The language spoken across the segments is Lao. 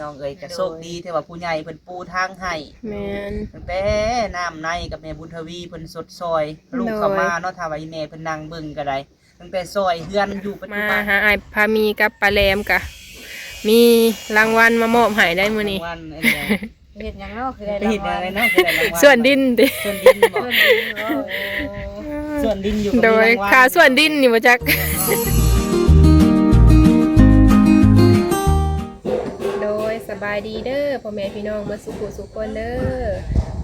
ນ້ອງເອີຍ ກໍໂຊກດີທີ່ວ່າຜູ້ໃຫຍ່ເພິ່ນປູທາງໃຫ້ ແມ່ນ ຕັ້ງແຕ່ນ້ຳໃນກັບແມ່ບຸນທະວີເພິ່ນຊົດຊ່ອຍ ໂດຍ ລູກເຂົ້າມາເນາະ ຖ້າວ່າອີແມ່ເພິ່ນນັ່ງເບິ່ງກໍໄດ້ ຕັ້ງແຕ່ຊ່ອຍເຮືອນຢູ່ປັດຈຸບັນ ມາຫາອ້າຍພາມີກັບປ້າແຫຼມກະມີລາງວັນມາມອບໃຫ້ໄດ້ມື້ນີ້ ລາງວັນອັນໃດ ເຮັດຫຍັງເນາະ ຄືໄດ້ລາງວັນ ເຮັດຫຍັງເນາະ ຄືໄດ້ລາງວັນ ສວນດິນຕິ ສວນດິນບໍ ສວນດິນບໍ ໂອ້ ສວນດິນຢູ່ ໂດຍ ກໍມີລາງວັນ ຄ່າສວນດິນນີ້ບໍ່ຈັກ ໂດຍ ສະບາຍດີເດີພໍ່ແມ່ພີ່ນ້ອງເບິດສູ່ຜູ້ສູ່ຄົນເດີ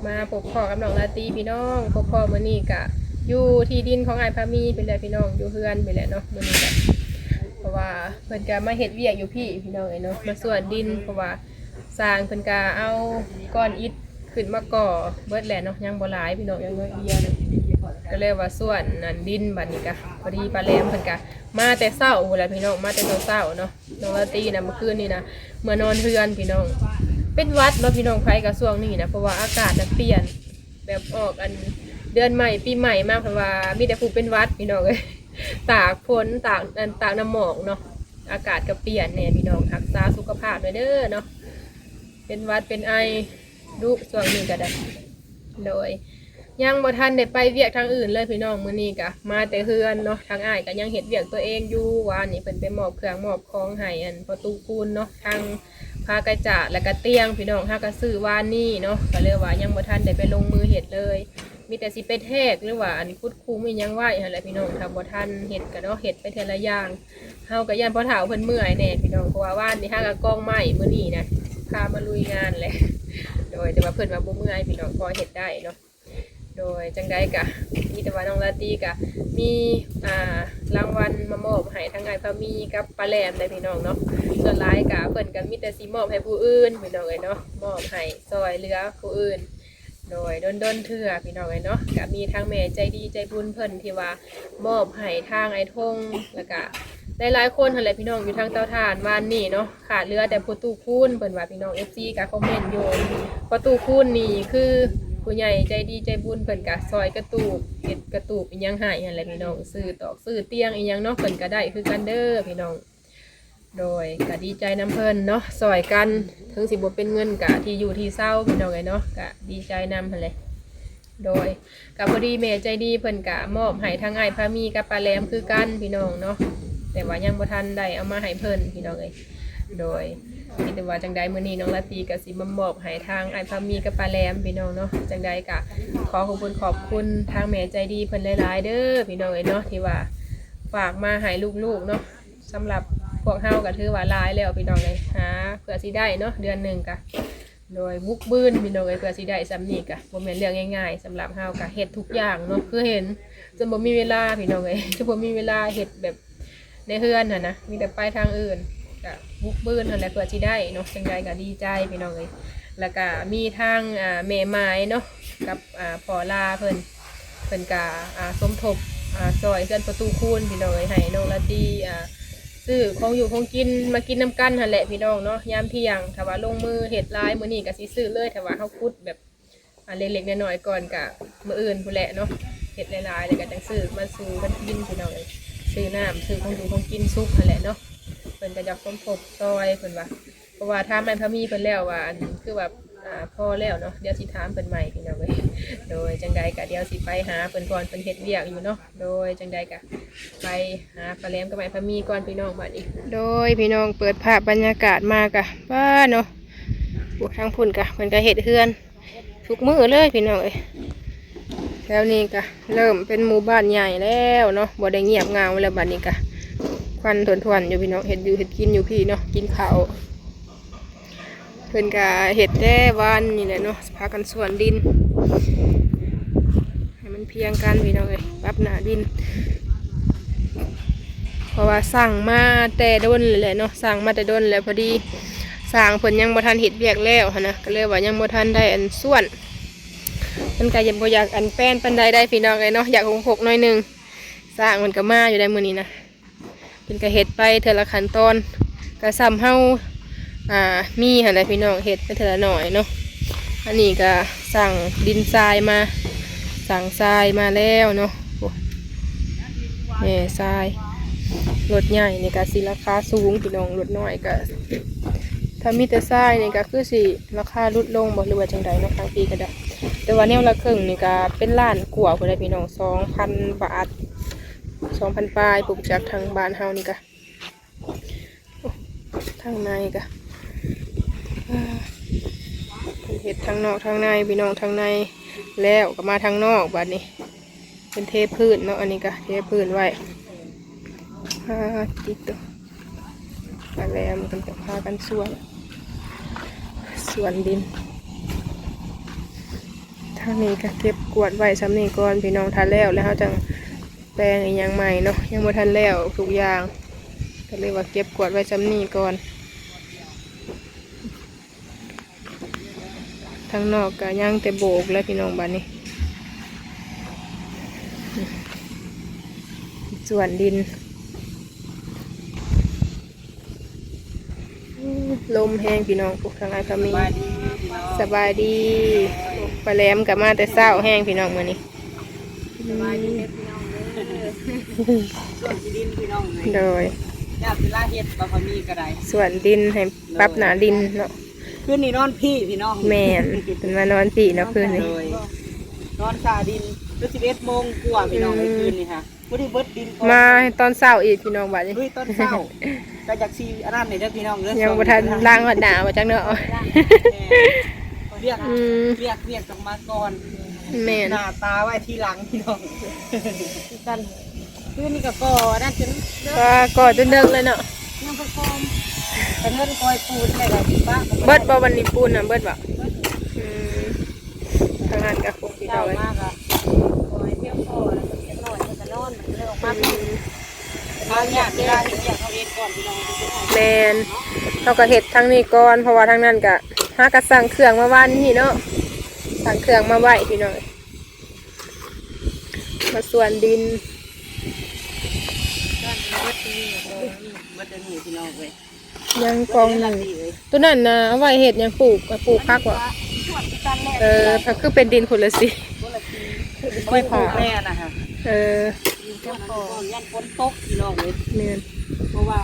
ມາພົບພໍ້ກັບນ້ອງລາຕີພີ່ນ້ອງ ພົບພໍ້ມື້ນີ້ກະຢູ່ທີ່ດິນຂອງອ້າຍພາມີພີ້ແຫຼະພີ່ນ້ອງ ຢູ່ເຮືອນພີ້ແຫຼະເນາະ ມື້ນີ້ກະ ເພາະວ່າເພິ່ນກະມາເຮັດວຽກຢູ່ພີ້ພີ່ນ້ອງເອີຍເນາະ ມາສວນດິນ ເພາະວ່າຊ່າງເພິ່ນກະເອົາກ້ອນອິດຂຶ້ນມາກໍ່ເບິດແຫຼະເນາະ ຍັງບໍ່ຫຼາຍພີ່ນ້ອງ ຍັງໜ້ອຍດຽວໜຶ່ງ ກໍເລີຍວ່າສວນອັນດິນ ບັດນີ້ກະພໍດີປ້າແຫຼມເພິ່ນກະມາແຕ່ເຊົ້າພຸ້ນແຫຼະພີ່ນ້ອງ ມາແຕ່ເຊົ້າໆເນາະ ນ້ອງລາຕີນະ ເມື່ອຄືນນີ້ນະ ເມືອນອນເຮືອນພີ່ນ້ອງ ເປັນຫວັດເນາະພີ່ນ້ອງ ໃຜກໍຊ່ວງນີ້ນະ ເພາະວ່າອາກາດນະປ່ຽນ ແບບອອກອັນເດືອນໃໝ່ປີໃໝ່ມາ ເພິ່ນວ່າມີແຕ່ຜູ້ເປັນຫວັດພີ່ນ້ອງເອີຍ ຕາກຝົນ ຕາກອັນ ຕາກນ້ຳໝອກເນາະ ອາກາດກໍປ່ຽນແດ່ພີ່ນ້ອງ ຮັກສາສຸຂະພາບແດ່ເດີເນາະ ເປັນຫວັດເປັນໄອດຸຊ່ວງນີ້ກໍໄດ້ ໂດຍ ຍັງບໍ່ທັນໄດ້ໄປວຽກທາງອື່ນເລີຍພີ່ນ້ອງ ມື້ນີ້ກະມາແຕ່ເຮືອນເນາະ ທາງອ້າຍກະຍັງເຮັດວຽກຕົວເອງຢູ່ ວານນີ້ເພິ່ນໄປມອບເຄື່ອງມອບຂອງໃຫ້ອັນພໍ່ຕູ້ຄູນເນາະ ທາງຜ້າກະຈາດ ແລ້ວກະຕຽງພີ່ນ້ອງ ເຮົາກະຊື້ວານນີ້ເນາະ ກະເລີຍວ່າຍັງບໍ່ທັນໄດ້ໄປລົງມືເຮັດເລີຍ ມີແຕ່ຊິໄປແທກ ຫຼືວ່າອັນຂຸດຂຸມອີ່ຫຍັງໄວ້ຫັ້ນແຫຼະພີ່ນ້ອງ ຖ້າບໍ່ທັນເຮັດກະເນາະ ເຮັດໄປເທື່ອລະຢ່າງ ເຮົາກະຢ້ານພໍ່ເຖົ້າເພິ່ນເມື່ອຍແດ່ພີ່ນ້ອງ ເພາະວ່າວານນີ້ຫາກະກອງໄມ້ ມື້ນີ້ນະພາມາລຸຍງານແຫຼະ ໂດຍ ແຕ່ວ່າເພິ່ນວ່າບໍ່ເມື່ອຍພີ່ນ້ອງ ພໍເຮັດໄດ້ເນາະ ໂດຍ ຈັ່ງໃດກະມີແຕ່ວ່ານ້ອງລາຕີກະມີ ອ່າ ລາງວັນມາມອບໃຫ້ທັງອ້າຍພາມີກັບປ້າແຫຼມໄດ໋ພີ່ນ້ອງເນາະ ສ່ວນຫຼາຍກະເພິ່ນກະມີແຕ່ຊິມອບໃຫ້ຜູ້ອື່ນພີ່ນ້ອງເອີຍເນາະ ມອບໃຫ້ຊ່ອຍເຫຼືອຜູ້ອື່ນ ໂດຍ ດົນໆເທື່ອພີ່ນ້ອງເອີຍເນາະ ກະມີທັງແມ່ໃຈດີໃຈບຸນເພິ່ນທີ່ວ່າມອບໃຫ້ທາງອ້າຍທົງ ແລ້ວກະຫຼາຍໆຄົນຫັ້ນແຫຼະພີ່ນ້ອງ ຢູ່ທາງເຕົາຖ່ານວານນີ້ເນາະ ຂາດເຫຼືອແຕ່ພໍ່ຕູ້ຄູນ ເພິ່ນວ່າພີ່ນ້ອງ ເອັຟຊີ ກໍຄອມເມັນຢູ່ ພໍ່ຕູ້ຄູນນີ້ຄືຜູ້ໃຫຍ່ໃຈດີໃຈບຸນ ເພິ່ນກໍຊ່ອຍກະຕູບ ເຮັດກະຕູບອີ່ຫຍັງໃຫ້ຫັ້ນແຫຼະພີ່ນ້ອງ ຊື້ຕອກຊື້ຕຽງອີ່ຫຍັງເນາະ ເພິ່ນກໍໄດ້ຄືກັນເດີພີ່ນ້ອງ ໂດຍ ກໍດີໃຈນຳເພິ່ນເນາະ ຊ່ອຍກັນ ເຖິງຊິບໍ່ເປັນເງິນກໍທີ່ຢູ່ທີ່ເຊົາພີ່ນ້ອງເອີຍເນາະ ກໍດີໃຈນຳຫັ້ນແຫຼະ ໂດຍ ກໍພໍດີແມ່ໃຈດີເພິ່ນກະມອບໃຫ້ທັງອ້າຍພາມີກັບປ້າແຫຼມຄືກັນພີ່ນ້ອງເນາະ ແຕ່ວ່າຍັງບໍ່ທັນໄດ້ເອົາມາໃຫ້ເພິ່ນພີ່ນ້ອງເອີຍ ໂດຍ ມີແຕ່ວ່າຈັ່ງໃດມື້ນີ້ນ້ອງລາຕີກໍຊິມາມອບໃຫ້ທາງອ້າຍພາມີກັບປ້າແຫຼມພີ່ນ້ອງເນາະ ຈັ່ງໃດກໍຂໍຂອບຄຸນຂອບຄຸນທາງແມ່ໃຈດີເພິ່ນຫຼາຍໆເດີພີ່ນ້ອງເອີຍເນາະ ທີ່ວ່າຝາກມາໃຫ້ລູກໆເນາະ ສຳລັບພວກເຮົາກໍຖືວ່າຫຼາຍແລ້ວພີ່ນ້ອງເອີຍ ຫາເພື່ອຊິໄດ້ເນາະ ເດືອນໜຶ່ງກໍ ໂດຍ ບຸກບືນພີ່ນ້ອງເອີຍ ເພື່ອຊິໄດ້ສ່ຳນີ້ກະບໍ່ແມ່ນເລື່ອງງ່າຍໆ ສຳລັບເຮົາກະເຮັດທຸກຢ່າງເນາະ ຄືເຫັນ ຈົນບໍ່ມີເວລາພີ່ນ້ອງເອີຍ ຈົນບໍ່ມີເວລາເຮັດແບບໃນເຮືອນຫັ້ນນະ ມີແຕ່ໄປທາງອື່ນ ກະບຸກບືນຫັ້ນແຫຼະ ເພື່ອຊິໄດ້ເນາະ ຈັ່ງໃດກະດີໃຈພີ່ນ້ອງເອີຍ ແລ້ວກະມີທາງ ອ່າ ແມ່ໝາຍເນາະ ກັບ ອ່າ ພໍ່ລາເພິ່ນ ເພິ່ນກະ ອ່າ ສົມທົບ ອ່າ ຊ່ອຍເຮືອນພໍ່ຕູ້ຄູນພີ່ນ້ອງເອີຍ ໃຫ້ນ້ອງລາຕີ ອ່າ ຊື້ຂອງຢູ່ຂອງກິນມາກິນນຳກັນຫັ້ນແຫຼະພີ່ນ້ອງເນາະ ຍາມທ່ຽງ ຖ້າວ່າລົງມືເຮັດຫຼາຍມື້ນີ້ກໍຊິຊື້ເລີຍ ຖ້າວ່າເຮົາຂຸດແບບ ອ່າ ເລັກໆນ້ອຍໆກ່ອນ ກະມື້ອື່ນພຸ້ນແຫຼະເນາະ ເຮັດຫຼາຍໆແລ້ວກໍຈັ່ງຊື້ມາສູ່ກັນກິນພີ່ນ້ອງເອີຍ ຊື້ນ້ຳ ຊື້ຂອງຢູ່ຂອງກິນສຸກຫັ້ນແຫຼະເນາະ ເພິ່ນກໍຢາກສົມທົບຊ່ອຍເພິ່ນວ່າ ເພາະວ່າຖາມອ້າຍພາມີເພິ່ນແລ້ວວ່າ ອັນ ຄືວ່າ ອ່າ ພໍແລ້ວເນາະ ດຽວຊິຖາມເພິ່ນໃໝ່ພີ່ນ້ອງເອີຍ ໂດຍ ຈັ່ງໃດກໍດຽວຊິໄປຫາເພິ່ນກ່ອນ ເພິ່ນເຮັດວຽກຢູ່ເນາະ ໂດຍ ຈັ່ງໃດກໍໄປຫາປ້າແຫຼມກັບອ້າຍພາມີກ່ອນພີ່ນ້ອງ ບາດນີ້ ໂດຍ ພີ່ນ້ອງ ເປີດພາບບັນຍາກາດມາກໍ ວ້າເນາະ ໂອ້ ທາງພຸ້ນກໍ ເພິ່ນກໍເຮັດເຮືອນທຸກມື້ເລີຍພີ່ນ້ອງເອີຍ ແຖວນີ້ກໍເລີ່ມເປັນໝູ່ບ້ານໃຫຍ່ແລ້ວເນາະ ບໍ່ໄດ້ງຽບເຫງົາແລ້ວ ບາດນີ້ກໍຄວັນຖ້ວນໆຢູ່ພີ່ນ້ອງ ເຮັດຢູ່ເຮັດກິນຢູ່ພີ້ເນາະ ກິນເຂົ້າ ເພິ່ນກະເຮັດແຕ່ວານນີ້ແຫຼະເນາະ ພາກັນສວນດິນ ໃຫ້ມັນພຽງກັນພີ່ນ້ອງເອີຍ ປັບໜ້າດິນ ເພາະວ່າສັ່ງມາແຕ່ດົນແລ້ວແຫຼະເນາະ ສັ່ງມາແຕ່ດົນແລ້ວ ພໍດີຊ່າງເພິ່ນຍັງບໍ່ທັນເຮັດວຽກແລ້ວຫັ້ນນະ ກໍເລີຍວ່າຍັງບໍ່ທັນໄດ້ອັນສວນ ເພິ່ນກະຍັງບໍ່ຢາກອັນແປນປານໃດໄດ໋ພີ່ນ້ອງເອີຍເນາະ ຢາກຫົກໆໜ້ອຍໜຶ່ງ ຊ່າງເພິ່ນກະມາຢູ່ໄດ໋ມື້ນີ້ນະ. ເພິ່ນກໍເຮັດໄປເທື່ອລະຂັ້ນຕອນ ກໍສ່ຳເຮົາ ອ່າ ມີຫັ້ນແຫຼະພີ່ນ້ອງ ເຮັດໄປເທື່ອລະໜ້ອຍເນາະ. ອັນນີ້ກໍສັ່ງດິນຊາຍມາ ສັ່ງຊາຍມາແລ້ວເນາະ. ໂອ້ ແມ່ຊາຍ ລົດໃຫຍ່ນີ້ກໍຊິລາຄາສູງພີ່ນ້ອງ ລົດນ້ອຍກໍ ຖ້າມີແຕ່ຊາຍນີ້ກໍຄືຊິລາຄາຫຼຸດລົງບໍ່ ຫຼືວ່າຈັ່ງໃດເນາະ ທາງພີ້ກໍໄດ້. ແຕ່ວ່າແນວລະເຄິ່ງນີ້ກໍເປັນລ້ານກວ່າພຸ້ນແຫຼະພີ່ນ້ອງ ສອງພັນບາດ ສອງພັນປາຍ ຜູ້ຈັກທາງບ້ານເຮົານີ້ກໍ ທາງໃນກະ ເພິ່ນເຮັດທາງນອກທາງໃນ ພີ່ນ້ອງ ທາງໃນແລ້ວກໍມາທາງນອກບາດນີ້ ເພິ່ນເທພື້ນເນາະ ອັນນີ້ກະເທພື້ນໄວ້. ອາ ຕິດໂຕ ປາແຫຼມເພິ່ນກະພາກັນສວນ ສວນດິນ. ທາງນີ້ກະເກັບກວາດໄວ້ຊ່ຳນີ້ກ່ອນ ພີ່ນ້ອງ ຖ້າແລ້ວແລ້ວເຮົາຈັ່ງ ແປງອີ່ຫຍັງໃໝ່ເນາະ ຍັງບໍ່ທັນແລ້ວທຸກຢ່າງ ກໍເລີຍວ່າເກັບກວາດໄວ້ຊ່ຳນີ້ກ່ອນ. ທາງນອກກໍຍັງແຕ່ໂບກແຫຼະພີ່ນ້ອງ ບາດນີ້ ສວນດິນ. ລົມແຮງພີ່ນ້ອງ ໂອ້ ທາງອ້າຍພາມີ ສະບາຍດີພີ່ນ້ອງ ສະບາຍດີ. ໂອ້ ປາແຫຼມກໍມາແຕ່ເຊົ້າແຮງພີ່ນ້ອງມື້ນີ້ ສະບາຍດີເດີພີ່ນ້ອງເດີ. ສວນທີ່ດິນພີ່ນ້ອງເອີຍ ໂດຍ ຍາມເວລາເຮັດບໍ່ຄ່ອຍມີກໍໄດ້ ສວນດິນໃຫ້ປັບໜ້າດິນເນາະ. ຄືນນີ້ນອນພີ້ພີ່ນ້ອງ ແມ່ນ ເພິ່ນມານອນພີ້ເນາະຄືນນີ້ ໂດຍ ນອນຊາດິນ ຄືສິບເອັດໂມງກວ່າພີ່ນ້ອງເອີຍ ອືມ ຄືນນີ້ຫາ ບໍ່ໄດ້ເບິດດິນ ມາຕອນເຊົ້າອີກພີ່ນ້ອງ ບາດນີ້ ເຮີ້ຍ ຕອນເຊົ້າ ກໍຢາກຊິອັນນັ້ນນີ້ເດີພີ່ນ້ອງເດີ ຍັງບໍ່ທັນລ້າງຮອດໜ້າວ່າຈັກເນາະ ແມ່ນ ວຽກ ອືມ ວຽກ ວຽກຕ້ອງມາກ່ອນ ແມ່ນ ໜ້າຕາໄວ້ທີຫຼັງພີ່ນ້ອງ ຄືກັນ ຄືນີ້ກໍກໍ່ອັນນັ້ນຈົນ ກໍກໍ່ຈົນເດິກເລີຍເນາະ ຍັງບໍ່ພ້ອມ ແຕ່ເງິນກ້ອຍປູນແລ້ວກໍປະ ເບິດບໍ່ວັນນີ້ ປູນນະເບິດບໍ່? ເບິດ ອືມ ທາງນັ້ນກໍຄົງຊິເອົາໄວ້ ເຊົ້າມາກໍ ໂອ້ຍ ພຽງພໍແລ້ວ ຈັກໜ້ອຍເພິ່ນກໍນອນ ມັນກໍເລີຍອອກມາ ອືມ ເຮົາຢາກເວລາເຮັດວຽກເຮົາເຮັດກ່ອນພີ່ນ້ອງ ແມ່ນ ເຮົາກໍເຮັດທາງນີ້ກ່ອນ ເພາະວ່າທາງນັ້ນກໍ ຫາກໍສັ່ງເຄື່ອງມາວານນີ້ເນາະ ສັ່ງເຄື່ອງມາໄວ້ພີ່ນ້ອງ ມາສວນດິນ ເບິດອັນນີ້ພີ່ນ້ອງເອີຍ ຍັງກອງໜຶ່ງ ຕົວນັ້ນນະ ເອົາໄວ້ເຮັດຫຍັງ? ປູກ ປູກຜັກບໍ? ເອີ ຜັກຄືເປັນດິນພຸ້ນລະຊິ ເອົາໄວ້ປູກແມ່ນະ ເອີ ຢ້ານຝົນຕົກພີ່ນ້ອງເອີຍ ແມ່ນ ເພາະວ່າ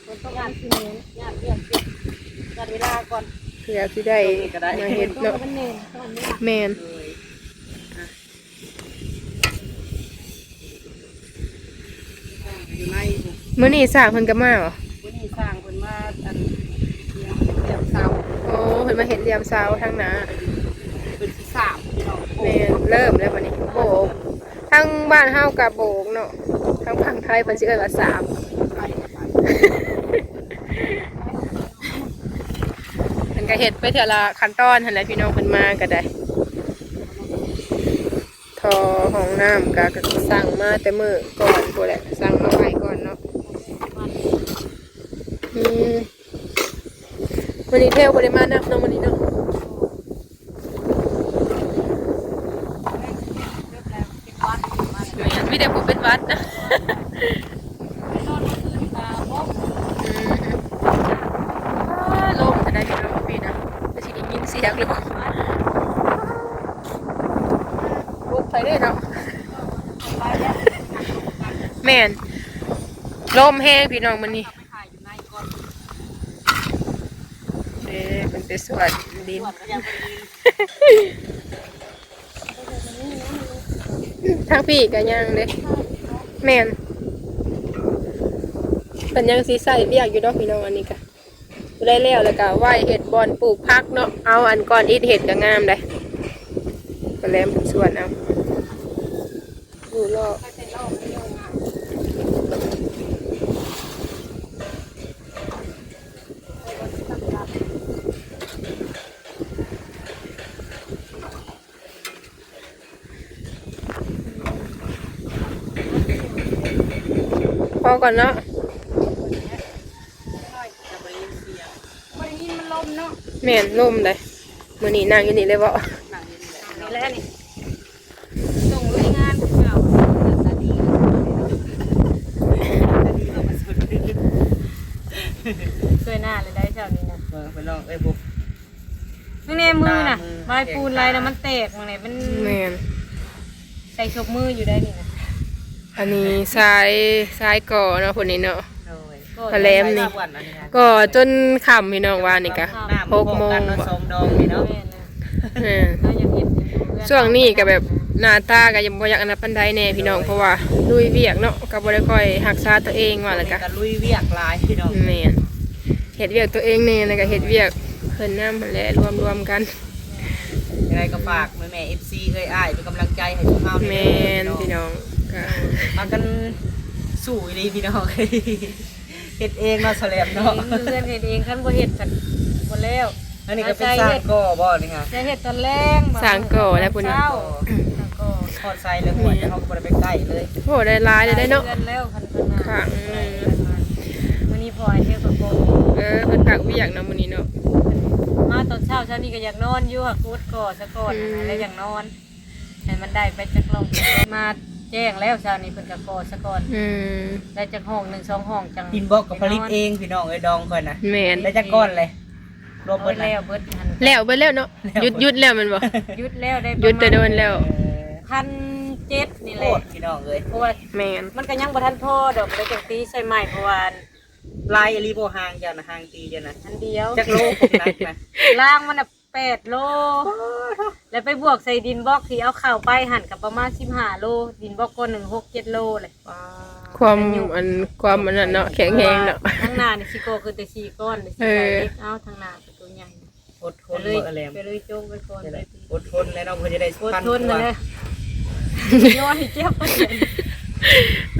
ຝົນຕົກ ຢ້ານຊິແມ່ນ ຢ້ານວຽກ ຈັດເວລາກ່ອນ ເພື່ອຊິໄດ້ມາເຮັດເນາະ ແມ່ນ ຢູ່ໃນ ມື້ນີ້ຊ່າງເພິ່ນກໍມາບໍ? ມື້ນີ້ຊ່າງເພິ່ນມາ ອັນ ເລື່ອມເສົາ ໂອ້ ເພິ່ນມາເຮັດເລື່ອມເສົາທາງໜ້າ ເພິ່ນຊິສາບພີ່ນ້ອງ ແມ່ນ ເລີ່ມແລ້ວບັດນີ້ ໂບກ ທາງບ້ານເຮົາກໍໂບກເນາະ ທາງຝັ່ງໄທເພິ່ນຊິເອີ້ນວ່າສາບ ເພິ່ນກໍເຮັດໄປເທື່ອລະຂັ້ນຕອນຫັ້ນແຫຼະ ພີ່ນ້ອງ ເພິ່ນມາກໍໄດ້ ທໍ່ຫ້ອງນ້ຳກໍ ກໍສັ່ງມາແຕ່ມື້ກ່ອນພຸ້ນແຫຼະ ສັ່ງມາໄວ້ກ່ອນເນາະ ອືມ ມື້ນີ້ແທ້ວບໍ່ໄດ້ມານຳເນາະ ມື້ນີ້ເນາະ ແມ່ນ ມີແຕ່ຜູ້ເປັນຫວັດ ອືມ ອ້າ ລົມເທົ່າໃດພີ່ນ້ອງ ປີນະ ຈະຊິໄດ້ຍິນສຽງຫຼືບໍ່ ບຸກໄປເດ້ເນາະ ແມ່ນ ລົມແຮງພີ່ນ້ອງມື້ນີ້ ເດ້ ເພິ່ນໄປສວນດິນ ທາງພີ້ກໍຍັງເດ້ ແມ່ນ ເພິ່ນຍັງຊິໃຊ້ວຽກຢູ່ດອກພີ່ນ້ອງ ອັນນີ້ກໍໄດ້ແລ້ວ ແລ້ວກໍໄວ້ເຮັດບ່ອນປູກຜັກເນາະ ເອົາອັນກ້ອນອິດເຮັດກໍງາມໄດ໋ ກໍແຫຼມເພິ່ນສວນເອົາ ຢູ່ລອບ ພໍກ່ອນເນາະ ບໍ່ໄດ້ຍິນມັນລົມເນາະ ແມ່ນ ລົມເດ້ ມື້ນີ້ນັ່ງຢູ່ນີ້ເລີຍເບາະ ນັ່ງຢູ່ນີ້ແຫຼະ ນີ້ແຫຼະນີ້ ສົ່ງລຸຍງານຄືເກົ່າ ໜ້າຕາດີ ໜ້າຕາດີ ເຂົ້າມາຊົມ ຊ່ວຍໜ້າເລີຍໄດ໋ເຈົ້ານີ້ນະ ເບິ່ງພີ່ນ້ອງເອີຍ ບຸ ເບິ່ງແນ່ມືນະ ລາຍປູນລາຍນະ ມັນແຕກ ເບິ່ງແນ່ມັນ ແມ່ນ ໃສ່ສົບມືຢູ່ໄດ໋ນີ້ນະ ອັນນີ້ຊາຍ ຊາຍກໍ່ເນາະ ຜູ້ນີ້ເນາະ ໂດຍ ປາແຫຼມນີ້ ກໍຈົນຄ່ຳພີ່ນ້ອງ ວ່ານີ້ກະຫົກໂມງບໍ ເອີ ຊ່ວງນີ້ກະແບບໜ້າຕາກະຍັງບໍ່ຢາກອັນນັ້ນປານໃດແນ່ພີ່ນ້ອງ ເພາະວ່າລຸຍວຽກເນາະ ກະບໍ່ໄດ້ຄ່ອຍຮັກສາຕົວເອງວ່າແລ້ວກະ ລຸຍວຽກຫຼາຍພີ່ນ້ອງ ແມ່ນ ເຮັດວຽກຕົວເອງແນ່ ແລ້ວກະເຮັດວຽກເພິ່ນນຳຫັ້ນແຫຼະ ລວມໆກັນ ຈັ່ງໃດກໍຝາກແມ່ໆ ເອັຟຊີ ເອື້ອຍອ້າຍເປັນກຳລັງໃຈໃຫ້ພວກເຮົາແນ່ເດີ ແມ່ນພີ່ນ້ອງ ພີ່ນ້ອງ ກະພາກັນສູ້ອີ່ຫຼີພີ່ນ້ອງ ເຮັດເອງເນາະ ສະແຫຼມເນາະ ເຮັດເອງ ຢູ່ເຮືອນເຮັດເອງ ຄັນບໍ່ເຮັດກໍບໍ່ແລ້ວ ອັນນີ້ກໍເປັນຊ່າງກໍ່ບໍ່ນີ້ຮະ ຈະເຮັດຕອນແລງ ຊ່າງກໍ່ແລ້ວຜູ້ນີ້ ຊ່າງກໍ່ ຮອດໃສແລ້ວ ຫົວແຕ່ເຮົາກໍບໍ່ໄດ້ໄປໃກ້ເລີຍ ໂອ້ ໄດ້ຫຼາຍແລ້ວເດ້ເນາະ ເດືອນແລ້ວ ຄັນເພິ່ນມາ ຂ້າງ ເອີ ມື້ນີ້ພໍ່ໃຫ້ເທກະໂກ ເອີ ເພິ່ນພັກວຽກເນາະມື້ນີ້ເນາະ ມາຕອນເຊົ້າ ເຊົ້ານີ້ກໍຢາກນອນຢູ່ ຫາກກົດກໍ່ສະກ່ອນ ອືມ ຫັ້ນນະ ແລ້ວຢາກນອນ ໃຫ້ມັນໄດ້ໄປຈັກລອບ ມາແຈ້ງແລ້ວເຊົ້ານີ້ເພິ່ນກໍກໍ່ສະກ່ອນ ອືມ ໄດ້ຈັກຫ້ອງໜຶ່ງສອງຫ້ອງຈັ່ງ ດິນບລັອກກໍຜະລິດເອງພີ່ນ້ອງເອີຍ ດອງຂ້ອຍນະ ແມ່ນ ໄດ້ຈັກກ້ອນເລີຍ ລວມເບິດ ແລ້ວເບິດຫັ້ນ ແລ້ວເບິດແລ້ວເນາະ ແລ້ວເບິດ ຢຸດ ຢຸດແລ້ວແມ່ນບໍ່? ຢຸດແລ້ວໄດ້ ຢຸດແຕ່ດົນແລ້ວ ປະມານ ເອີ ພັນເຈັດນີ້ແຫຼະ ໂຄດພີ່ນ້ອງເອີຍ ເພາະວ່າ ແມ່ນ ມັນກໍຍັງບໍ່ທັນພໍດອກ ເລີຍຈັ່ງຕີໃສ່ໃໝ່ ເພາະວ່າ ຫຼາຍອີ່ຫຼີບໍ່ ຮາງເຈົ້ານະ ຮາງຕີເຈົ້ານະ ອັນດຽວ ຈັກໂລ ຄວາມໜັກນະ ລາງມັນນະ ແປດໂລ ແລ້ວໄປບວກໃສ່ດິນບລັອກທີ່ເອົາເຂົ້າໄປຫັ້ນກໍປະມານສິບຫ້າໂລ ດິນບລັອກກ້ອນໜຶ່ງຫົກເຈັດໂລແຫຼະ ຄວາມ ອັນ ຄວາມອັນນັ້ນເນາະ ແຂງແຮງເນາະ ທາງໜ້ານີ້ຊິກໍ່ຂຶ້ນແຕ່ສີ່ກ້ອນ ເອີ ຊິໃສ່ເຫຼັກເອົາ ທາງໜ້າກໍຕົວໃຫຍ່ ອົດທົນ ເອີ ແຫຼມ ກໍເລີຍຈົ່ງໄວ້ກ່ອນ ອົດທົນແລ້ວເນາະ ເພື່ອຈະໄດ້ ອົດທົນນັ້ນແຫຼະ ຍ້ອນໃຫ້ເຈັບ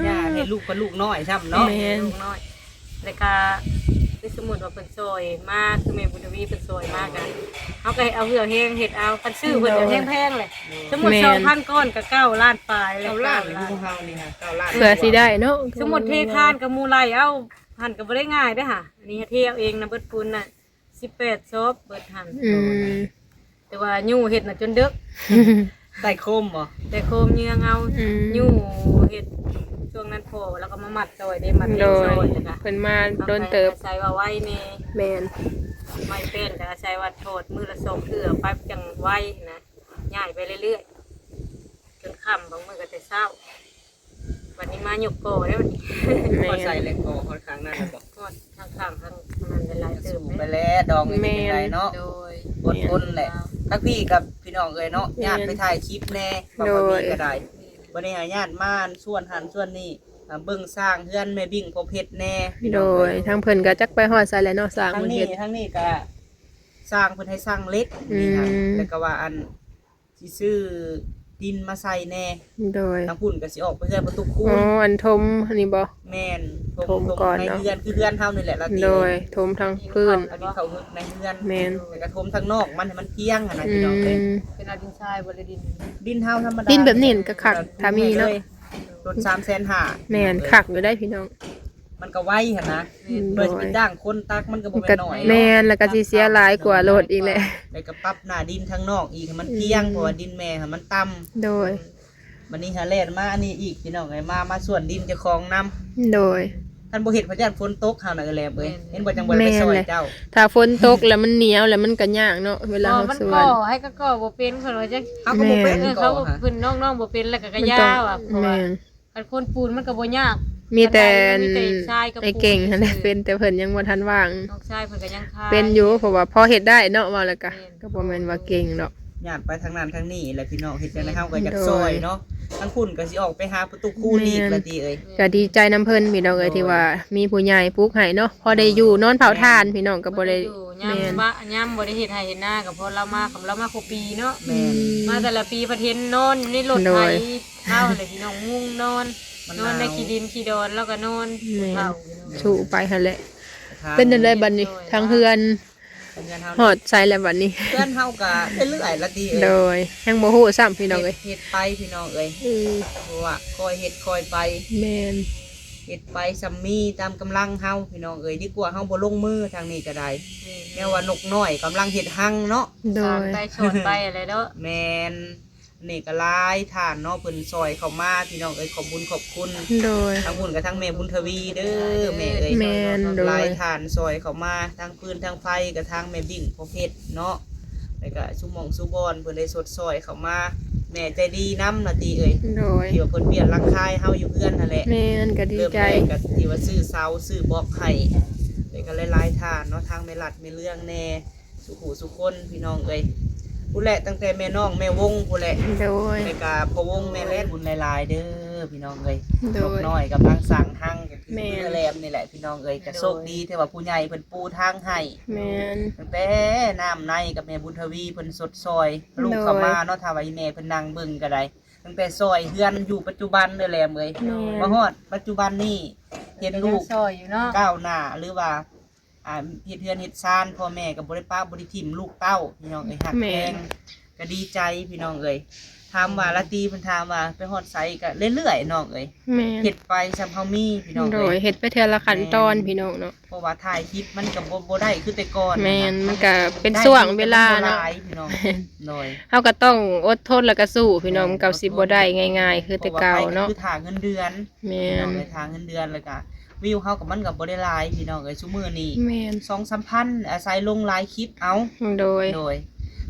ຢ່າໃຫ້ລູກ ເປັນລູກນ້ອຍຊ້ຳເນາະ ແມ່ນ ລູກນ້ອຍ ແລ້ວກະ ຄືສົມມຸດວ່າເພິ່ນຊ່ອຍມາ ຄືແມ່ບຸນທະວີເພິ່ນຊ່ອຍມາກະ ເຮົາກະເອົາເຫື່ອແຮງເຮັດເອົາ ຄັນຊື້ເພິ່ນກະແຮງແພງແຫຼະ ສົມມຸດ ແມ່ນ ສອງພັນກ້ອນກະເກົ້າລ້ານປາຍແລ້ວ ເກົ້າລ້ານ ເກົ້າລ້ານ ຢູ່ເຮົານີ້ນະ ເກົ້າລ້ານ ເພື່ອຊິໄດ້ເນາະ ສົມມຸດເທທານກະໝູ່ໄລ່ເອົາ ຫັ້ນກະບໍ່ໄດ້ງ່າຍເດ້ຫາ ອັນນີ້ເທເອົາເອງນະ ເບິດປູນນະ ສິບແປດຊອບເບິດຫັ້ນ ອືມ ແຕ່ວ່າຍູ້ເຮັດນະຈົນເດິກ ໃຕ້ໂຄມບໍ່? ໃຕ້ໂຄມເຍືອງເອົາ ອືມ ຍູ້ເຮັດ ຊ່ວງນັ້ນພໍ່ລາວກໍມາມັດຊ່ອຍເດ້ ມັດເຫຼັກຊ່ອຍ ໂດຍ ແລ້ວກະ ເພິ່ນມາດົນເຕີບ ອາໄສວ່າໄວແດ່ ແມ່ນ ໄມ້ແປ້ນກໍອາໄສວ່າຖອດມື້ລະສອງເທື່ອ ໄປຈັ່ງໄວນະ ຍ້າຍໄປເລື້ອຍໆ ຈົນຄ່ຳ ບາງມື້ກໍແຕ່ເຊົ້າ ບັດນີ້ມາຍົກກໍແລ້ວບັດນີ້ ແມ່ນ ຮອດໃສແລ້ວ ກໍຮອດຂ້າງນັ້ນແລ້ວບໍ່? ຮອດຂ້າງໆ ທາງນັ້ນໄດ້ຫຼາຍເຕີບ ສູ້ໄປແລ້ວ ດອງນີ້ ເປັນຈັ່ງໃດເນາະ ໂດຍ ອົດທົນແຫຼະ ທັງພີ່ກັບພີ່ນ້ອງເອີຍເນາະ ແມ່ນ ຢ້ານໄປຖ່າຍຄລິບແດ່ ບໍ່ມີກໍໄດ້ ບັດນີ້ຫາຍາດມາຊວນຫັ້ນຊວນນີ້ ເບິ່ງສ້າງເຮືອນແມ່ບິ້ງພໍ່ເພັດແດ່ ໂດຍ ທາງເພິ່ນກໍຈັກໄປຮອດໃສແລ້ວເນາະ ສ້າງ ທາງນີ້ ເພິ່ນເຮັດ ທາງນີ້ກໍສ້າງເພິ່ນໃຫ້ສ້າງເຫຼັກ ອືມ ນີ້ນະ ແລ້ວກໍວ່າອັນ ຊິຊື້ດິນມາໃສ່ແດ່ ໂດຍ ທາງພຸ້ນກໍຊິອອກໄປເຮືອນປະຕູຄູນ ອໍ ອັນຖົມອັນນີ້ບໍ່? ແມ່ນ ຖົມ ຖົມກ່ອນເນາະ ໃນເຮືອນ ຄືເຮືອນເຮົານີ້ແຫຼະລະຕິ ໂດຍ ຖົມທາງພື້ນ ເອົາດິນເຂົ້າເຮືອນ ໃນເຮືອນ ແມ່ນ ແລ້ວກໍຖົມທາງນອກມັນໃຫ້ມັນກ້ຽງຫັ້ນນະ ອືມ ພີ່ນ້ອງເອີຍ ເປັນເອົາດິນຊາຍບໍ່ ຫຼືດິນ ດິນເຮົາທຳມະດາ ດິນແບບນີ້ກໍຄັກ ຖ້າມີເນາະ ລົດສາມແສນຫ້າ ແມ່ນ ຄັກຢູ່ໄດ໋ພີ່ນ້ອງ ມັນກໍໄວຫັ້ນນະ ແມ່ນ ເພື່ອຊິໄປຈ້າງຄົນຕັກມັນກໍບໍ່ແມ່ນນ້ອຍເນາະ ແມ່ນ ແລ້ວກໍຊິເສຍຫຼາຍກວ່າລົດອີກແຫຼະ ແລ້ວກໍປັບໜ້າດິນທາງນອກອີກໃຫ້ມັນກ້ຽງ ອືມ ເພາະວ່າດິນແມ່ຫັ້ນມັນຕ່ຳ ໂດຍ ບັດນີ້ຫາແລ່ນມາອັນນີ້ອີກ ພີ່ນ້ອງເອີຍ ມາ ມາສວນດິນເຈົ້າຂອງນຳ ໂດຍ ຄັນບໍ່ເຮັດ ພະຢ້ານຝົນຕົກ ເຮົານະ ເອີຍແຫຼມເອີຍ ແມ່ນ ເຫັນບໍ່ ຈັ່ງບໍ່ໄດ້ໄປຊ່ອຍເຈົ້າ ຖ້າຝົນຕົກແລ້ວມັນໜຽວ ແລ້ວມັນກໍຍາກເນາະ ເວລາເຮົາສວນ ມັນກໍ່ໃຫ້ກໍກໍ່ບໍ່ເປັນ ເພິ່ນວ່າຈັ່ງ ເຮົາກໍບໍ່ເປັນ ເອີ ເຂົາເພິ່ນນ້ອງໆບໍ່ເປັນ ແລ້ວກໍ ກໍຢ່າວ່າ ເພາະວ່າ ແມ່ນ ຄັນຄົນປູນມັນກໍບໍ່ຍາກ ມີແຕ່ ມີແຕ່ຊາຍກັບປູນ ອ້າຍເກັ່ງຫັ້ນແຫຼະເປັນ ແຕ່ເພິ່ນຍັງບໍ່ທັນວ່າງ ນ້ອງຊາຍເພິ່ນກໍຍັງຄາຍ ເປັນຢູ່ ເພາະວ່າພໍເຮັດໄດ້ເນາະ ເວົ້າແລ້ວກໍ ແມ່ນ ກໍບໍ່ແມ່ນວ່າເກັ່ງດອກ ຍາດໄປທາງນັ້ນທາງນີ້ແຫຼະພີ່ນ້ອງ ເຮັດຈັ່ງໃດເຮົາກໍຢາກຊ່ອຍເນາະ ທາງພຸ້ນກໍຊິອອກໄປຫາປະຕູຄູນອີກລະຕິເອີຍ ກໍດີໃຈນຳເພິ່ນພີ່ນ້ອງເອີຍ ທີ່ວ່າມີຜູ້ໃຫຍ່ປຸກໃຫ້ເນາະ ພໍໄດ້ຢູ່ນອນເຝົ້າຖ່ານ ພີ່ນ້ອງກໍບໍ່ໄດ້ ຍາມ ແມ່ນ ຍາມບໍ່ໄດ້ເຮັດໄຮ່ເຮັດນາກໍພໍລາວມາ ຄຳລາວມາຄູ່ປີເນາະ ແມ່ນ ມາແຕ່ລະປີພັດເຫັນນອນຢູ່ໃນລົດໄຖ ລາວຫັ້ນແຫຼະພີ່ນ້ອງ ມຸງນອນ ນອນໃນຂີ້ດິນຂີ້ດອນ ລາວກໍນອນ ແມ່ນ ເຖົ້າຢູ່ເນາະ ສູ້ໄປຫັ້ນແຫຼະ ເປັນຈັ່ງໃດບັດນີ້ ທາງເຮືອນ ເຮືອນເຮົາ ຮອດໃສແລ້ວບັດນີ້ ເຮືອນເຮົາກໍເລື້ອຍໆລະຕິເອີຍ ໂດຍ ຍັງບໍ່ຮູ້ຊ້ຳພີ່ນ້ອງເອີຍ ເຮັດ ເຮັດໄປພີ່ນ້ອງເອີຍ ອືມ ເພາະວ່າຄ່ອຍເຮັດຄ່ອຍໄປ ແມ່ນ ເຮັດໄປສ່ຳມີຕາມກຳລັງເຮົາພີ່ນ້ອງເອີຍ ດີກວ່າເຮົາບໍ່ລົງມືທາງນີ້ກໍໄດ້ ແມ່ນ ແນວວ່ານົກນ້ອຍກຳລັງເຮັດຮັງເນາະ ໂດຍ ສານໄປສອນໄປຫັ້ນແຫຼະເນາະ ແມ່ນ ນີ້ກໍຫຼາຍທ່ານເນາະ ເພິ່ນຊ່ອຍເຂົ້າມາ ພີ່ນ້ອງເອີຍ ຂອບບຸນຂອບຄຸນ ໂດຍ ທາງບຸນກັບທາງແມ່ບຸນທະວີເດີ ແມ່ເອີຍ ແມ່ນ ໂດຍ ຫຼາຍທ່ານຊ່ອຍເຂົ້າມາ ທັງຟືນທັງໄຟ ກັບທາງແມ່ບິ້ງພໍ່ເພັດເນາະ ແລ້ວກະຊຸໝ່ອງຊຸບ່ອນເພິ່ນໄດ້ຊົດຊ່ອຍເຂົ້າມາ ແມ່ໃຈດີນຳນະຕິເອີຍ ໂດຍ ທີ່ວ່າເພິ່ນປ່ຽນຫຼັງຄາໃຫ້ເຮົາຢູ່ເຮືອນຫັ້ນແຫຼະ ແມ່ນ ກໍດີໃຈ ເລີ່ມແລກກໍທີ່ວ່າຊື້ເສົາຊື້ບລັອກໃຫ້ ແລ້ວກໍຫຼາຍໆທ່ານເນາະ ທາງແມ່ລັດແມ່ເລື່ອງແດ່ ສູ່ຜູ້ສູ່ຄົນພີ່ນ້ອງເອີຍ ພຸ້ນແຫຼະ ຕັ້ງແຕ່ແມ່ນ້ອງແມ່ວົງພຸ້ນແຫຼະ ໂດຍ ແລ້ວກະພໍ່ວົງແມ່ແລດ ບຸນຫຼາຍໆເດີພີ່ນ້ອງເອີຍ ໂດຍ ນົກນ້ອຍກຳລັງສ້າງຮັງ ກໍຄື ແມ່ນ ເຮືອແຫຼມນີ້ແຫຼະພີ່ນ້ອງເອີຍ ກໍໂດຍ ໂຊກດີທີ່ວ່າຜູ້ໃຫຍ່ເພິ່ນປູທາງໃຫ້ ແມ່ນ ຕັ້ງແຕ່ນ້ຳໃນກັບແມ່ບຸນທະວີເພິ່ນຊົດຊ່ອຍ ໂດຍ ລູກເຂົ້າມາເນາະ ຖ້າວ່າອີແມ່ເພິ່ນນັ່ງເບິ່ງກໍໄດ້ ຕັ້ງແຕ່ຊ່ອຍເຮືອນຢູ່ປັດຈຸບັນເດີແຫຼມເອີຍ ແມ່ນ ມາຮອດປັດຈຸບັນນີ້ ເຫັນລູກ ກໍຍັງຊ່ອຍຢູ່ເນາະ ກ້າວໜ້າ ຫຼືວ່າ ອ່າ ເຮັດເຮືອນເຮັດຊານ ພໍ່ແມ່ກໍບໍ່ໄດ້ປະບໍ່ໄດ້ຖິ້ມລູກເຕົ້າ ພີ່ນ້ອງເອີຍ ຮັກ ແມ່ນ ແພງ ກໍດີໃຈພີ່ນ້ອງເອີຍ ຖາມວ່າ ອືມ ລາຕີເພິ່ນຖາມວ່າໄປຮອດໃສ ກໍເລື້ອຍໆນ້ອງເອີຍ ແມ່ນ ເຮັດໄປສ່ຳເຮົາມີພີ່ນ້ອງເອີຍ ໂດຍ ເຮັດໄປເທື່ອລະຂັ້ນຕອນ ແມ່ນ ພີ່ນ້ອງເນາະ ເພາະວ່າຖ່າຍຄລິບມັນກໍບໍ່ ບໍ່ໄດ້ຄືແຕ່ກ່ອນ ແມ່ນ ນະ ມັນກໍເປັນຊ່ວງເວລາເນາະ ພີ່ນ້ອງ ໂດຍ ເຮົາກໍຕ້ອງອົດທົນ ແລ້ວກໍສູ້ພີ່ນ້ອງ ແມ່ນ ມັນກໍຊິບໍ່ໄດ້ງ່າຍໆຄືແຕ່ເກົ່າເນາະ ເພາະວ່າໄປກໍຄືຖ້າເງິນເດືອນ ແມ່ນ ພີ່ນ້ອງເອີຍ ຖ້າເງິນເດືອນ ແລ້ວກໍ ວິວເຮົາກໍ ມັນກໍບໍ່ໄດ້ຫຼາຍພີ່ນ້ອງເອີຍ ຊຸມື້ນີ້ ແມ່ນ ສອງສາມພັນ ອາໄສລົງຫຼາຍຄລິບເອົາ ໂດຍ ໂດຍ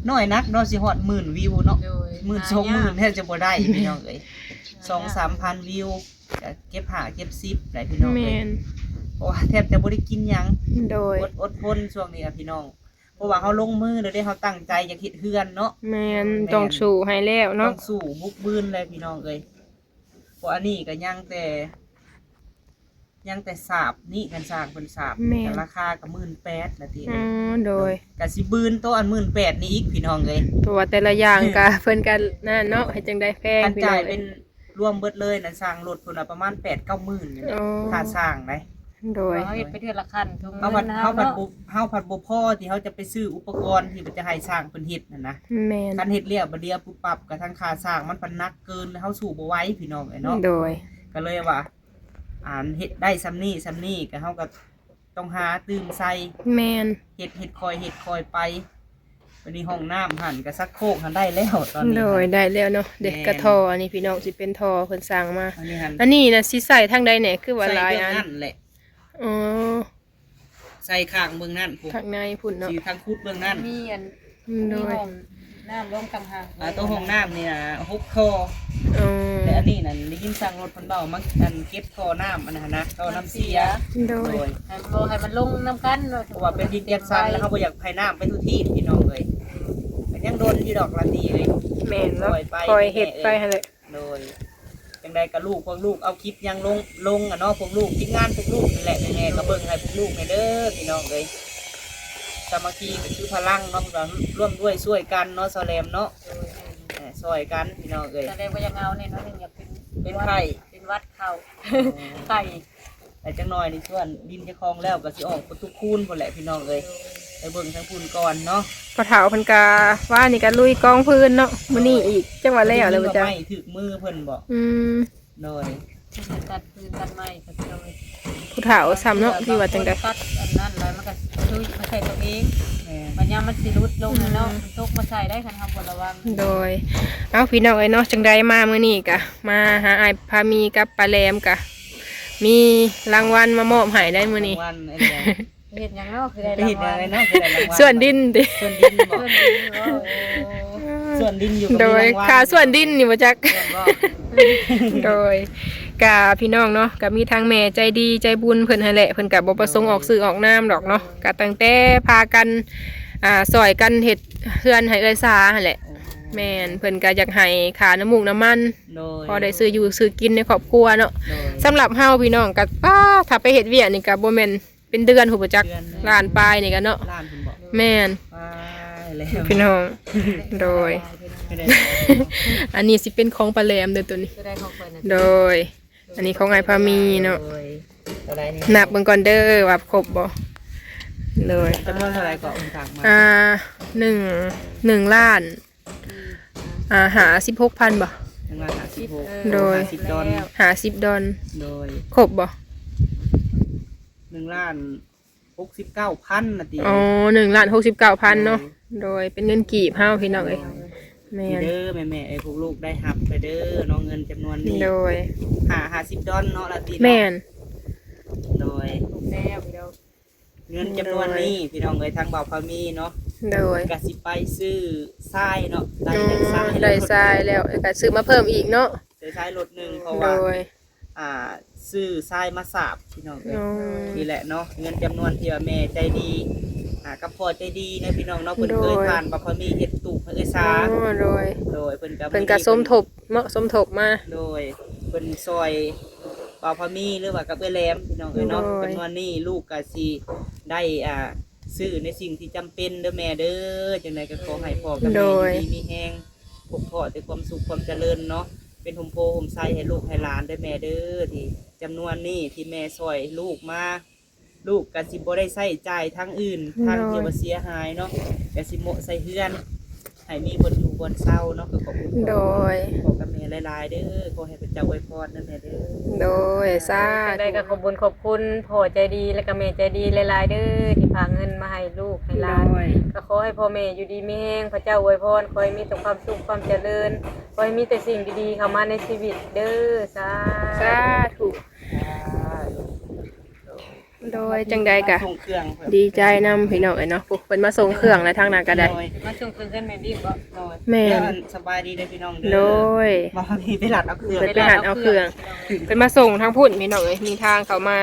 ນ້ອຍນັກເນາະ ຊິຮອດໝື່ນວິວເນາະ ໂດຍ ໝື່ນ ສອງໝື່ນ ຫາຍາກ ແທບຈະບໍ່ໄດ້ພີ່ນ້ອງເອີຍ ສອງສາມພັນວິວ ກໍເກັບຫ້າເກັບສິບໄດ້ພີ່ນ້ອງເອີຍ ແມ່ນ ເພາະວ່າແທບຈະບໍ່ໄດ້ກິນຫຍັງ ໂດຍ ອົດ ອົດທົນຊ່ວງນີ້ລະພີ່ນ້ອງ ເພາະວ່າເຮົາລົງມືແລ້ວເດ້ ເຮົາຕັ້ງໃຈຢາກເຮັດເຮືອນເນາະ ແມ່ນ ແມ່ນ ຕ້ອງສູ້ໃຫ້ແລ້ວເນາະ ຕ້ອງສູ້ບຸກບືນແຫຼະພີ່ນ້ອງເອີຍ ເພາະອັນນີ້ກໍຍັງແຕ່ ຍັງແຕ່ສາບນີ້ ຄັນສ້າງເພິ່ນສາບ ແມ່ນ ກໍລາຄາກໍໝື່ນແປດລະຕິ ອໍ ໂດຍ ກໍຊິບືນໂຕອັນໝື່ນແປດນີ້ອີກພີ່ນ້ອງເອີຍ ເພາະວ່າແຕ່ລະຢ່າງ ແມ່ນ ກໍເພິ່ນກໍນັ້ນເນາະ ເຮັດຈັ່ງໃດແພງ ຄັນຈ່າຍເປັນ ພີ່ນ້ອງເອີຍ ລວມເບິດເລີຍນະ ຊ່າງລົດເພິ່ນວ່າປະມານແປດເກົ້າໝື່ນນີ້ແຫຼະ ອໍ ຄ່າສ້າງໄດ໋ ໂດຍ ເຮົາເຮັດໄປເທື່ອລະຂັ້ນ ເຮົາພັດ ເຮົາພັດບໍ່ ເຮົາພັດບໍ່ພໍທີ່ເຮົາຈະໄປຊື້ອຸປະກອນທີ່ຈະໃຫ້ຊ່າງເພິ່ນເຮັດຫັ້ນນະ ແມ່ນ ຄັນເຮັດແລ້ວບາດດຽວປຸບປັບ ກໍທັງຄ່າສ້າງມັນພັດໜັກເກີນ ເຮົາສູ້ບໍ່ໄຫວພີ່ນ້ອງເອີຍເນາະ ໂດຍ ກໍເລີຍວ່າ ອັນເຮັດໄດ້ສ່ຳນີ້ສ່ຳນີ້ ກໍເຮົາກໍຕ້ອງຫາຕື່ມໃສ່ ແມ່ນ ເຮັດ ເຮັດຄ່ອຍເຮັດຄ່ອຍໄປ ບັດນີ້ຫ້ອງນ້ຳຫັ້ນກໍຊັກໂຄກຫັ້ນໄດ້ແລ້ວຕອນນີ້ ໂດຍ ໄດ້ແລ້ວເນາະ ເດ້ ແມ່ນ ກະທໍ່ອັນນີ້ພີ່ນ້ອງ ຊິເປັນທໍ່ເພິ່ນສ້າງມາ ອັນນີ້ຫັ້ນ ອັນນີ້ນະ ຊິໃສ່ທາງໃດແດ່ ຄືວ່າຫຼາຍອັນ ໃສ່ເບື້ອງນັ້ນແຫຼະ ອໍ ໃສ່ຂ້າງເບື້ອງນັ້ນພຸ້ນ ຂ້າງໃນພຸ້ນເນາະ ຊິທາງຂຸດເບື້ອງນັ້ນ ມີອັນ ໂດຍ ມີຫ້ອງນ້ຳລົງຕ່າງຫາກ ອ່າ ໂຕຫ້ອງນ້ຳນີ້ນະ ຫົກທໍ່ ອໍ ແຕ່ອັນນີ້ນັ້ນ ໄດ້ຍິນຊ່າງລົດເພິ່ນເວົ້າ ມາ ອັນ ເກັບທໍ່ນ້ຳອັນນັ້ນນະ ທໍ່ນ້ຳເສຍ ໂດຍ ໂດຍ ໃຫ້ບໍ່ໃຫ້ມັນລົງນຳກັນເນາະ ເພາະວ່າເປັນດິນຈັດສັນ ແລ້ວເຮົາບໍ່ຢາກໃຫ້ນ້ຳໄປທຸກທີ່ພີ່ນ້ອງເອີຍ ກໍຍັງດົນຢູ່ດອກລະຕິເອີຍ ແມ່ນເນາະ ຄ່ອຍເຮັດໄປຫັ້ນແຫຼະ ໂດຍ ຈັ່ງໃດກໍລູກ ພວກລູກເອົາຄລິບຫຍັງລົງ ລົງອະເນາະ ພວກລູກ ທີມງານພວກລູກນີ້ແຫຼະ ແມ່ໆກໍເບິ່ງໃຫ້ພວກລູກແດ່ເດີພີ່ນ້ອງເອີຍ ສາມັກຄີກໍຄືພະລັງເນາະ ເພິ່ນວ່າຮ່ວມດ້ວຍຊ່ວຍກັນເນາະ ຊາວແຫຼມເນາະ ໂດຍ ເອີ ຊ່ອຍກັນພີ່ນ້ອງເອີຍ ຊາວແຫຼມກໍຢາກເອົາແນ່ນອນ ຢາກເປັນ ເປັນໄຂ້ ເປັນຫວັດເຂົ້າ ອໍ ໄຂ້ ແລ້ວຈັກໜ່ອຍນີ້ ສ່ວນດິນເຈົ້າຂອງແລ້ວກໍຊິອອກປະຕູຄູນພຸ້ນແຫຼະພີ່ນ້ອງເອີຍ ໄປເບິ່ງທາງພຸ້ນກ່ອນເນາະ ພໍ່ເຖົ້າເພິ່ນກະ ວ່ານີ້ກະລຸຍກອງຟືນເນາະ ມື້ນີ້ອີກ ຈັກວ່າແລ້ວແລ້ວບໍ່ຈັກ ໄມ້ຖືກມືເພິ່ນບໍ ອືມ ໂດຍ ເພິ່ນຕັດຟືນຕັດໄມ້ກໍຊິເອົາ ຜູ້ເຖົ້າຊ້ຳເນາະ ທີ່ວ່າຈັ່ງໃດ ຕັດອັນນັ້ນແລ້ວມັນກໍຊຸຍມາໃສ່ຕົວເອງ ແມ່ນ ບັດຍາມມັນຊິຫຼຸດລົງແລ້ວເນາະ ອືມ ມັນຕົກມາໃສ່ໄດ້ ຄັນເຮົາບໍ່ລະວັງ ໂດຍ ເອົ້າ ພີ່ນ້ອງເອີຍເນາະ ຈັ່ງໃດມາມື້ນີ້ກະ ມາຫາອ້າຍພາມີກັບປ້າແຫຼມກະ ມີລາງວັນມາມອບໃຫ້ໄດ໋ມື້ນີ້ ລາງວັນ ເຮັດຫຍັງເນາະ ຄືໄດ້ລາງວັນ ເຮັດຫຍັງເນາະ ຄືໄດ້ລາງວັນ ສວນດິນຕິ ສວນດິນບໍ ສວນດິນບໍ່ ໂອ້ ສວນດິນຢູ່ ໂດຍ ກໍມີລາງວັນ ຄ່າສວນດິນນີ້ບໍ່ຈັກ ແມ່ນບໍ່ ໂດຍ ກະພີ່ນ້ອງເນາະ ກະມີທາງແມ່ໃຈດີໃຈບຸນເພິ່ນຫັ້ນແຫຼະ ເພິ່ນກະບໍ່ປະສົງອອກຊື່ອອກນາມດອກເນາະ ກະຕັ້ງແຕ່ພາກັນ ອ່າ ຊ່ອຍກັນເຮັດເຮືອນໃຫ້ເອື້ອຍສາຫັ້ນແຫຼະ ໂອ້ ແມ່ນ ເພິ່ນກະຢາກໃຫ້ຄ່ານ້ຳມູກນ້ຳມັນ ໂດຍ ພໍໄດ້ຊື້ຢູ່ຊື້ກິນໃນຄອບຄົວເນາະ ໂດຍ ສຳລັບເຮົາພີ່ນ້ອງກະ ປ້າ ຖ້າໄປເຮັດວຽກນີ້ກະບໍ່ແມ່ນ ເປັນເດືອນພຸ້ນບໍ່ຈັກ ເດືອນ ລ້ານປາຍນີ້ກະເນາະ ລ້ານພຸ້ນບໍ ແມ່ນ ຕາຍແລ້ວ ພີ່ນ້ອງ ໂດຍ ເປັນໄດ ອັນນີ້ຊິເປັນຂອງປ້າແຫຼມເດີ ໂຕນີ້ ໂຕໃດຂອງຂ້ອຍນະ ໂດຍ ອັນນີ້ຂອງອ້າຍພາມີເນາະ ໂດຍ ເທົ່າໃດນີ້ ນັບເບິ່ງກ່ອນເດີວ່າຄົບບໍ່ ໂດຍ ຈຳນວນເທົ່າໃດກໍໂອນຝາກມາ ອ່າ ໜຶ່ງ ໜຶ່ງລ້ານ ອ່າ ຫ້າສິບຫົກພັນບໍ່ ໜຶ່ງລ້ານຫ້າສິບຫົກ ໂດຍ ຫ້າສິບດອນ ຫ້າສິບດອນ ໂດຍ ຄົບບໍ່ ໜຶ່ງລ້ານຫົກສິບເກົ້າພັນນະຕິ ອໍ ໜຶ່ງລ້ານຫົກສິບເກົ້າພັນເນາະ ໂດຍ ໂດຍ ເປັນເງິນກີບເຮົາພີ່ນ້ອງເອີຍ ໂດຍ ແມ່ນ ນີ້ເດີແມ່ໆເອີຍ ພວກລູກໄດ້ຮັບໄປເດີເນາະ ເງິນຈຳນວນນີ້ ໂດຍ ຫ້າ ຫ້າສິບດອນເນາະ ລະຕິເນາະ ແມ່ນ ໂດຍ ແລ້ວພີ່ນ້ອງ ເງິນຈຳນວນນີ້ ໂດຍ ພີ່ນ້ອງເອີຍ ທາງບ່າວພາມີເນາະ ໂດຍ ກໍຊິໄປຊື້ຊາຍເນາະ ໄດ້ຊາຍ ໄດ້ຊາຍແລ້ວ ກໍຊື້ມາເພີ່ມອີກເນາະ ໄດ້ຊາຍລົດໜຶ່ງ ເພາະວ່າ ໂດຍ ອ່າ ຊື້ຊາຍມາສາບ ພີ່ນ້ອງເອີຍ ໂອ້ ນີ້ແຫຼະເນາະ ເງິນຈຳນວນທີ່ວ່າແມ່ໃຈດີ ອ່າ ກັບພໍ່ໃຈດີເນາະ ພີ່ນ້ອງເນາະ ເພິ່ນ ໂດຍ ເຄີຍຜ່ານບ່າວພາມີເຮັດຕູບໃຫ້ເອື້ອຍສາ ອໍ ໂດຍ ໂດຍ ເພິ່ນກໍ ເພິ່ນກໍສົມທົບເນາະ ສົມທົບມາ ໂດຍ ເພິ່ນຊ່ອຍບ່າວພາມີ ຫຼືວ່າກັບເອື້ອຍແຫຼມ ພີ່ນ້ອງເອີຍເນາະ ໂດຍ ຈຳນວນນີ້ລູກກໍຊິໄດ້ ອ່າ ຊື້ໃນສິ່ງທີ່ຈຳເປັນເດີແມ່ເດີ ຈັ່ງໃດກໍຂໍໃຫ້ພໍ່ກັບແມ່ ໂດຍ ຢູ່ດີມີແຮງ ພົບພໍ້ແຕ່ຄວາມສຸກຄວາມຈະເລີນເນາະ ເປັນຮົ່ມໂພຮົ່ມໄຊໃຫ້ລູກໃຫ້ຫຼານເດີແມ່ເດີ ທີ່ຈຳນວນນີ້ທີ່ແມ່ຊ່ອຍລູກມາ ລູກກໍຊິບໍ່ໄດ້ໃຊ້ຈ່າຍທາງອື່ນ ໂດຍ ທາງທີ່ວ່າເສຍຫາຍເນາະ ກໍຊິໂມະໃສ່ເຮືອນ ໃຫ້ມີບ່ອນຢູ່ບ່ອນເຊົາເນາະ ກໍຂອບຄຸນ ໂດຍ ພໍ່ກັບແມ່ຫຼາຍໆເດີ ຂໍໃຫ້ພະເຈົ້າອວຍພອນນຳແມ່ເດີ ໂດຍ ສາທຸ ຈັ່ງໃດກໍຂອບບຸນຂອບຄຸນພໍ່ໃຈດີ ແລະກໍແມ່ໃຈດີຫຼາຍໆເດີ ທີ່ພາເງິນມາໃຫ້ລູກໃຫ້ຫຼານ ໂດຍ ກໍຂໍໃຫ້ພໍ່ແມ່ຢູ່ດີມີແຮງ ພະເຈົ້າອວຍພອນ ຂໍໃຫ້ມີແຕ່ຄວາມສຸກຄວາມຈະເລີນ ຂໍໃຫ້ມີແຕ່ສິ່ງດີໆເຂົ້າມາໃນຊີວິດເດີ ສາ ສາທຸ ໂດຍ ຈັ່ງໃດກະ ມາສົ່ງເຄື່ອງ ດີໃຈນຳພີ່ນ້ອງເອີຍເນາະ ໂອ້ ເພິ່ນມາສົ່ງເຄື່ອງແລ້ວ ທາງນັ້ນກະໄດ້ ໂດຍ ມາສົ່ງເຄື່ອງເຮືອນແມ່ບິ້ມບໍ? ໂດຍ ແມ່ນ ແລ້ວອັນ ສະບາຍດີເດີພີ່ນ້ອງເດີ ໂດຍ ບໍ່ມີໄປລັດເອົາເຄື່ອງ ເພິ່ນໄປລັດເອົາເຄື່ອງ ເພິ່ນມາສົ່ງທາງພຸ້ນພີ່ນ້ອງເອີຍ ມີທາງເຂົ້າມາ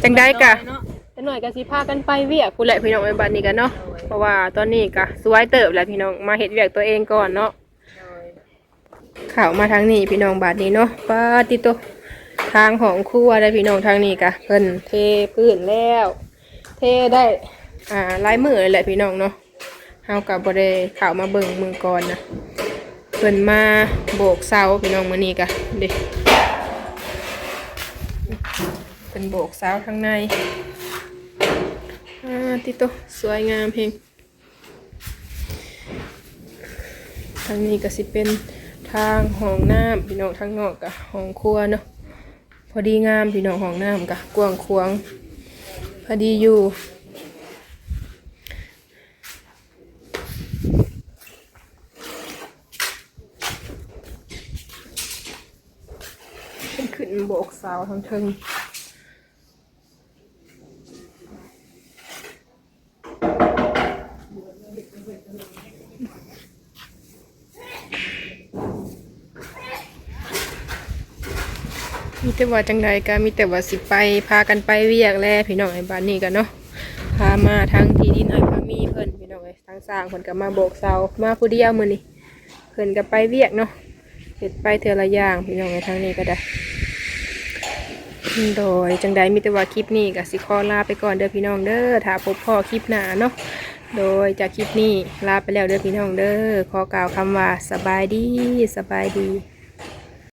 ຈັ່ງໃດກະ ເນາະ ຈັກໜ້ອຍກະຊິພາກັນໄປວຽກພຸ້ນແຫຼະພີ່ນ້ອງເອີຍ ບັດນີ້ກະເນາະ ໂດຍ ເພາະວ່າຕອນນີ້ກະສວຍເຕີບແລ້ວພີ່ນ້ອງ ມາເຮັດວຽກຕົວເອງກ່ອນເນາະ ໂດຍ ເຂົ້າມາທາງນີ້ພີ່ນ້ອງ ບາດນີ້ເນາະ ປາຕິໂຕ ທາງຫ້ອງຄົວເດ້ພີ່ນ້ອງ ທາງນີ້ກະເພິ່ນເທພື້ນແລ້ວ ເທໄດ້ ອ່າ ຫຼາຍມື້ແລ້ວແຫຼະພີ່ນ້ອງເນາະ ເຮົາກະບໍ່ໄດ້ເຂົ້າມາເບິ່ງມື້ກ່ອນນະ ເພິ່ນມາໂບກເສົາພີ່ນ້ອງ ມື້ນີ້ກະເດ້ ເພິ່ນໂບກເສົາທາງໃນ ປາຕິໂຕ ສວຍງາມແຮງ. ທາງນີ້ກໍຊິເປັນທາງຫ້ອງນ້ຳພີ່ນ້ອງ ທາງນອກກໍຫ້ອງຄົວເນາະ ພໍດີງາມພີ່ນ້ອງ ຫ້ອງນ້ຳກໍກວ້າງຂວາງ ພໍດີຢູ່ ເພິ່ນຂຶ້ນໂບກເສົາທາງເທິງ. ມີແຕ່ວ່າຈັ່ງໃດກໍມີແຕ່ວ່າຊິໄປ ພາກັນໄປວຽກແຫຼະພີ່ນ້ອງເອີຍ ບາດນີ້ກໍເນາະ ພາມາທາງທີ່ດິນອ້າຍພາມີເພິ່ນພີ່ນ້ອງເອີຍ ທາງຊ່າງເພິ່ນກໍມາໂບກເສົາ ມາຜູ້ດຽວມື້ນີ້ ເພິ່ນກໍໄປວຽກເນາະ ເຮັດໄປເທື່ອລະຢ່າງພີ່ນ້ອງເອີຍ ທາງນີ້ກໍໄດ້ ໂດຍ ຈັ່ງໃດມີແຕ່ວ່າຄລິບນີ້ກໍຊິຂໍລາໄປກ່ອນເດີພີ່ນ້ອງເດີ ຖ້າພົບພໍ້ຄລິບໜ້າເນາະ ໂດຍ ຈາກຄລິບນີ້ລາໄປແລ້ວເດີພີ່ນ້ອງເດີ ຂໍກ່າວຄຳວ່າ ສະບາຍດີ ສະບາຍດີ.